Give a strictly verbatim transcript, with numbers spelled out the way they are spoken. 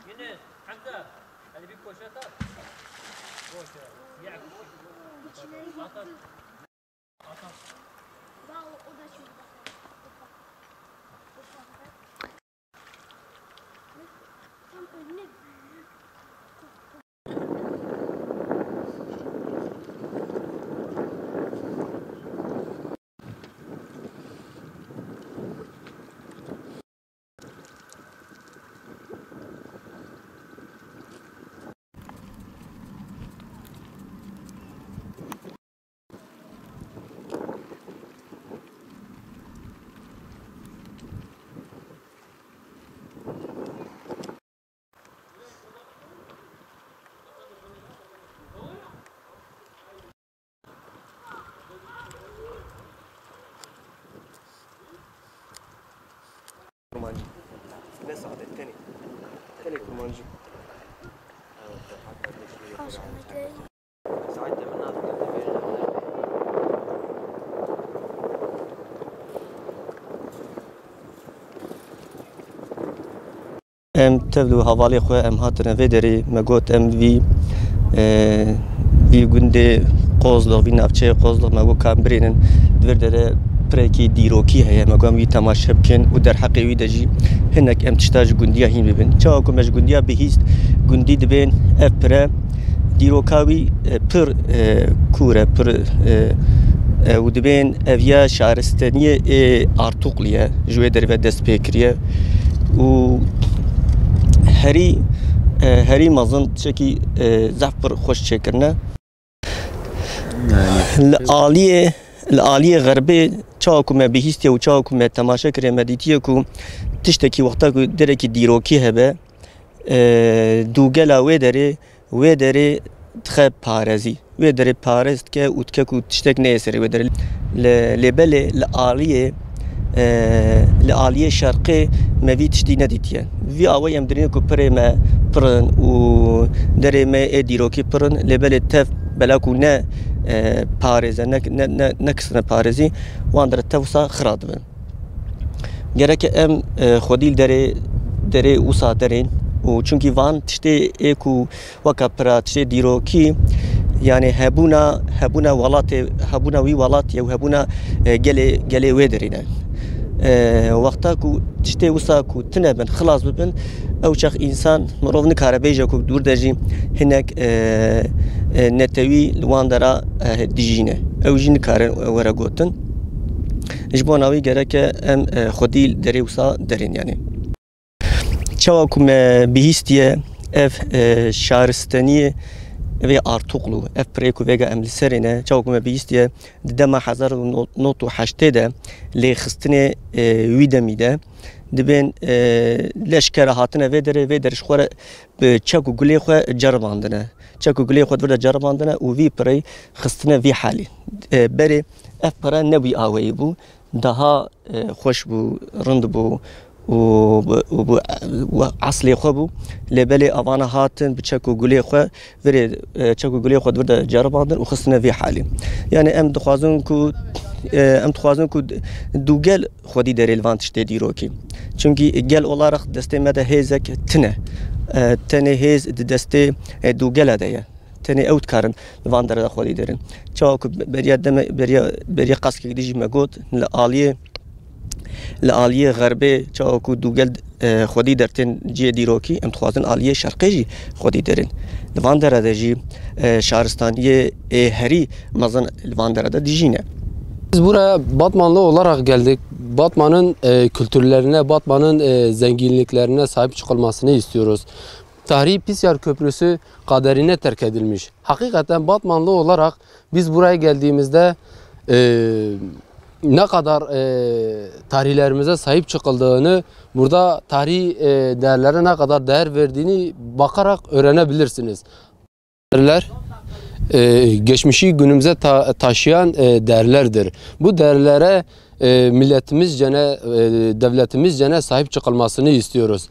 Yunus, Hamza, hadi bir poşet at. Boş ver. Siyah bir şey. At, at. At, at. Kurmancî. Ne sade, tenê. Tenê kurmancî. Em tev li hevalê xwe em hatine vê derê, me got em vî, e, vî gundê Qozlix, vî navçeyê Qozlix, me got ka em birênin. Di vir derê pirekî dîrokî heye, me got em wî temaşe bikin û derheqê wî de jî hinek em tişta ji gundiya hîn bibin. Çawa ku me ji gundiya bihîst, gundî dibên ev pire dîroka wî, e, pir, e, kûr e, pir, e, e, û dibên ev ya şaristeniyê ê Artuklî ye, ji wê derve dest pê kiriye û herî, e, herî mezin tiştekî, e, zehf pir xweş çêkirine. Li aliyê, li aliyê xerbê çawa ku me bihîstiye û çawa ku me temaşe kiriye, me dîtiye ku tiştekî wexta ku derekî dîrokî hebe, e, dûgela wê derê, wê derê dixe parezî. Wê derê parez dike û dike ku tiştek neyê serê wê derê. Li, lê belê li aliyê, e, li aliyê şerqê me vî tiştî nedîtiye. Vî awayî em dirîne ku pirê me pir in û derê me ê dîrokî pir in, lê belê tev bela ku ne, e, parêze, ne, ne, ne, nekisine parêzî, wan dere tev wisa xira dibin. Gereke em, e, xwedî li derê, derê wisa derên û çunkî van tiştê ê ku weka pira tiştê dîrokî, yanî hebûna, hebûna welatê, hebûna wî welatê û hebûna, e, gelê, gelê wê derê ne. E, wexta ku tiştê wisa ku tune bin, xilas bibin, ew çax însan, mirov nikare bêje ku dûr de jî hinek, e, e, netewî li wan dera, e, dijîne. Ew jî nikare were gotin. Ji bona wî gereke em, e, xwedî li derê wisa derên, yanî. Çawa ku me bihîstiye ev, e, şaristeniyê vê Artuklu, ev pirê ku vêga em li serê ne, çawa ku me bihîstiye di dema hezar û nod û heştê de lêxistinê, e, wî demî de dibên, e, leşkere hatine vê derê, vê derê ji xwe re bi çek û gulê xwe ceribandine. Çek û gulê xwe di vir de ceribandine û vî pirê xistine vî halî. E, berê ev pire ne wî awayî bû. Daha, e, xweş bû, rind bû û bi, û bi, û eslê xwe bû. Lê belê avana hatin bi çek û gulê xwe, virê, e, çek û gulê xwe di vir de ceribandin û xistine vî halî. Yani em dixwazin ku, e, em dixwazin ku dûgel xwedî derê li van tiştê dîrokî. Çunkî gel olarak destê me de hêzek tine. E, tenê hêz di destê, e, dûgela de ye. Tenê ew dikarin li van dere de xwedî derin. Çawa ku beriya deme, beriya, beriya qaskek dî jî me got, li aliyê, li aliyê xerbê, çawa ku dûgel, e, xwedî dertên cihê dîrokî, em dixwazin aliyê şerqê jî xwedî derin. Li van dere de jî, e, şaristaniyê ê herî mezin li van dere de dijîne. Biz buraya Batmanlı olarak geldik. Batman'ın, e, kültürlerine, Batman'ın, e, zenginliklerine sahip çıkılmasını istiyoruz. Tarihi Pisyar Köprüsü kaderine terk edilmiş. Hakikaten Batmanlı olarak biz buraya geldiğimizde, e, ne kadar, e, tarihlerimize sahip çıkıldığını, burada tarihi, e, değerlere ne kadar değer verdiğini bakarak öğrenebilirsiniz. Değerler, e, geçmişi günümüze ta-, taşıyan, e, değerlerdir. Bu değerlere, e, milletimizce ne, e, devletimizce ne sahip çıkılmasını istiyoruz.